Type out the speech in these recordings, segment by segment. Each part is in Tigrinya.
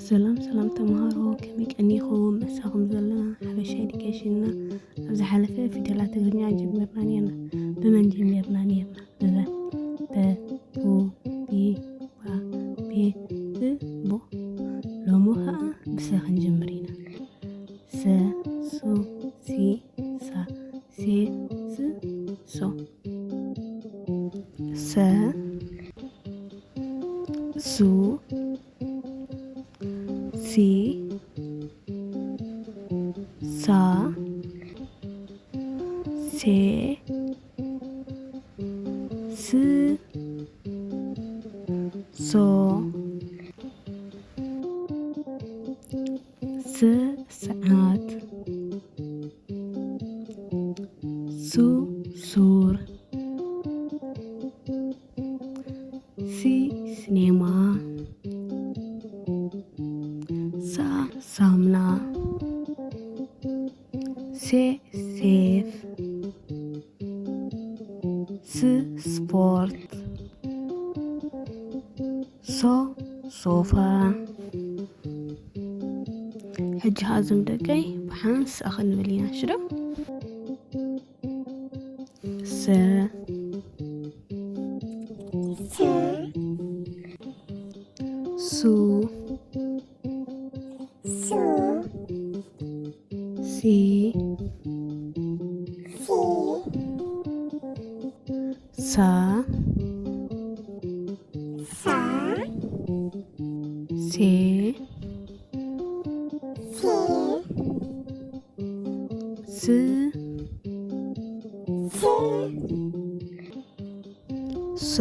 ሰላም ሰላም ተምሃሮ፣ ከመይ ቀኒኹም? መሳኹም ዘለና ሓበሻ ኤዱኬሽን ኢና። ኣብ ዝሓለፈ ፊደላት ትግርኛ ጀሚርና ኔርና። ብመን ጀሚርና ኔርና? ብበ። በ፣ ቡ፣ ቢ፣ ባ፣ ቤ፣ ብ፣ ቦ። ሎሚ ኸዓ ብሰ ክንጅምር ኢና። ሰ፣ ሱ፣ ሲ፣ ሳ፣ ሴ፣ ስ፣ ሶ። ሰ፣ ሱ፣ ሲ፣ ሳ፣ ሴ፣ ስ፣ ሶ። ስ፣ ሰዓት። ሱ፣ ሱር። ሲ፣ ሲኔማ። ሳ፣ ሳሙና። ሴ፣ ሴፍ። ስ፣ ስፖርት። ሶ፣ ሶፋ። ሕጂ ኸዓ እዞም ደቀይ ብሓንሳእ ክንብል ኢና፣ እሺ ዶ? ሰ፣ ሱ፣ ሲ፣ ሳ፣ ሴ፣ ስ፣ ሶ።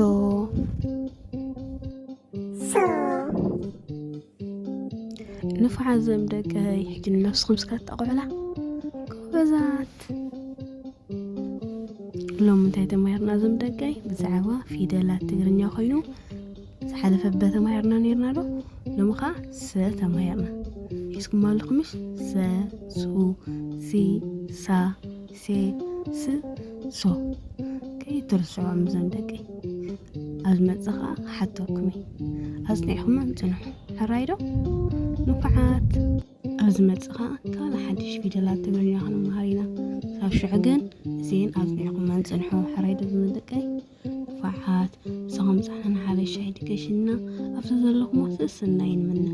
ንፉዓት ዘም ደቀይ፣ ሕጂ ንነብስኹም እስከ ተጣቕዑላ። ጎበዛት። ሎሚ እንታይ ተማሂርና ዘም ደቀይ? ብዛዕባ ፊደላት ትግርኛ ኮይኑ፣ ዝሓለፈ በ ተማሂርና ኔርና ዶ? ሎሚ ኸዓ ሰ ተማሂርና። ሒዝኩም ኣለኹምሽ? ሰ፣ ሱ፣ ሲ፣ ሳ፣ ሴ፣ ስ፣ ሶ። ከይትርስዖም ዘም ደቀይ። ኣብ ዝመጽእ ኸዓ ክሓተኩም እየ። ኣጽኒዕኹመን ጽንሑ። ሕራይ ዶ? ንፉዓት። ኣብ ዝመጽእ ኸዓ ካልእ ሓድሽ ፊደላት ትግርኛ ክንመሃር ኢና። ክሳብ ሽዑ ግን እዚኤን ኣጽኒዕኩመን ጽንሑ። ሕራይ ዶ ዘም ደቀይ? ንፉዓት። ምሳኹም ጸዓና ሓበሻ ኤዱኬሽን ኢና። ኣብቲ ዘለኹሞ ሰሰናዩ ንምነ።